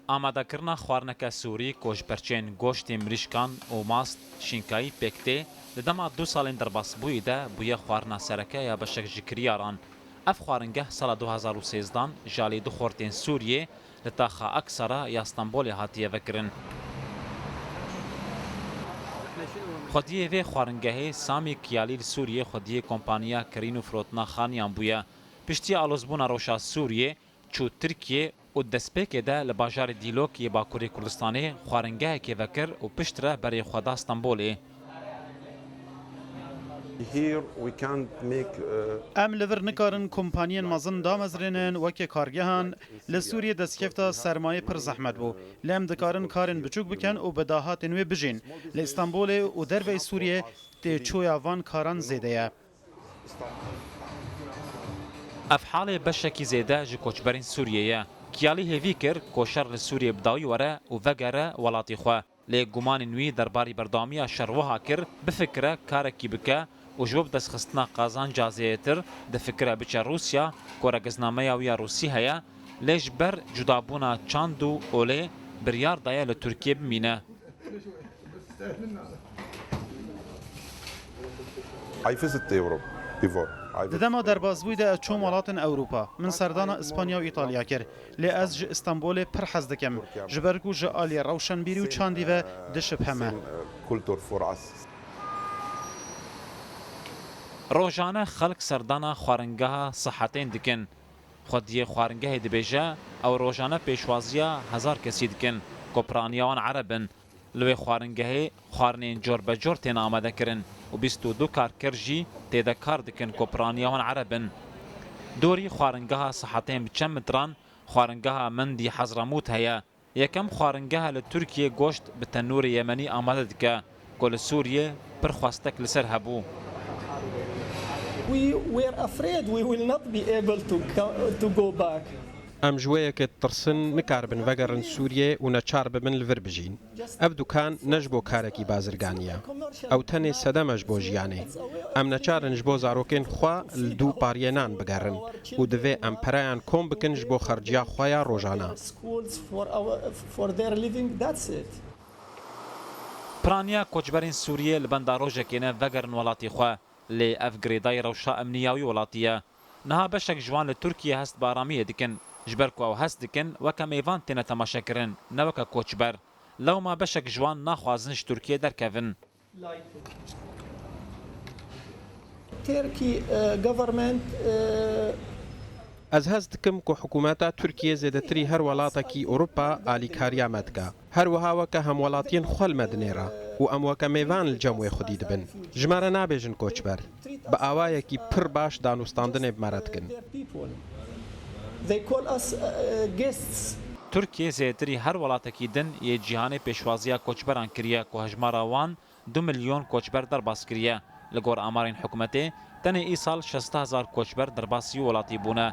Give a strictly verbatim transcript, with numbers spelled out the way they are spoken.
Amadekirina xwarineke sûrî ku ji perçeyên goştê mirîşkan û mast, şînkayî, pêk tê, di dema du salên derbasbûyî de bûye xwarina sereke ya beşek ji kiryaran. Ev xwaringeh sala du hezar û sêzdan ji alî du xortên Sûriyê li taxa Aksara ya Stenbolê hatiye vekirin. Xwediyê vê xwaringehê Samî Kiyalî li Sûriyê xwediyê kompaniya kirîn û firotina xaniyan bûye. Piştî alozbûna rewşa Sûriyê, çû Tirkiyê û destpêkê de li bajarê Dîlok yê Bakurê Kurdistanê xwaringehekê vekir û piştre berê xwe da Stenbolê. Here we can't make, uh, Em li vir nikarin kompaniyên mezin damezrênin weke kargehan. Li Sûriyê destkefta sermayê pir zehmet bû. Lê em dikarin karên biçûk bikin û bi dahatên wê bijîn. Li Stenbolê û derveyî Sûriyê têçoya van karan zêde ye. Ev halê beşekî zêde ji koçberên Sûriyê ye. Kiyalî hêvî kir ku şer li Sûriyê bi dawî were û vegere welatî xwe. Lê gumanên wî derbarî berdewamiya şer wiha kir, bifikire karekî bike û ji bo bidestxistina qazanca zêdetir difikire biçe Rûsya, ku regiznameya wî ya Rûsî heye, lê ji ber cudabûna çand û olê biryar daye li Tirkiyê bimîne. I visit Europe before. I Di dema derbasbûyî de ez çûm welatên Ewropa. Min serdana Îspanya û Îtalya kir. Lê ez ji Îstanbulê pir hez dikim. Ji ber ku ji alî rewşenbîrî û çandî ve dişibheme. Same, uh, culture for us. Rojane xelk serdana xwaringeha Sihetên dikin. Xwediyê xwaringehê dibêje, ew rojane pêşwaziya hezar kesî dikin, ku piraniya wan ereb in. Li wê xwaringehê xwarinên corbecor tên amadekirin û bîst û du karker jî tê de kar dikin ku piraniya wan ereb in. Dorî xwaringeha Sihetên bi çend mitran xwaringeha Mendî Hezremût heye. Yekem xwaringeha li Tirkiyê goşt bi tenûrê yemenî amade dike, ku li Sûriyê pir xwestek li ser hebû. We were afraid we will not be able to co-, to go back. Em ji wê yekê ditirsin, nikaribin vegerin Sûriyê û neçar bibin li vir bijîn. Ev dukan ne ji bo karekî bazirganî ye. Ew tenê sedem e ji bo jiyanê. Em neçar in ji bo zarokên xwe li dû pariyê nan bigerin û divê em pereyan kom bikin ji bo xerciya xwe ya rojana. Schools for our, for their living, that's it. Piraniya koçberên Sûriyê li benda rojekê ne vegerin welatî xwe. Lê ev girêdayî rewşa emnî ya wî welatî ye. Niha beşek ji wan li Tirkiyê hest bi aramiyê dikin, ji ber ku ew hest dikin weke mêvan têne temaşekirin, ne weke koçber. Lewma beşek ji wan naxwazin ji Tirkiyê derkevin. Turkey, uh, government, uh, Ez hez dikim ku hikûmeta Tirkiyê zêdetirî her welatekî Ewropa alîkariya me dike. Her wiha weke hemwelatiyên xwe li me dinêre û em weke mêvan li cem wê xwedî dibin. Ji me re nabêjin koçber. Bi awayekî pir baş danûstandinê bi me re dikin. They call us, uh, guests. Tirkiye zêdetirî her welatekî din yê cîhanê pêşwaziya koçberan kiriye ku hejmara wan du milyon koçber derbas kiriye. Li gor amarên hikûmetê, tenê îsal şêst hezar koçber derbasî welatî bûne.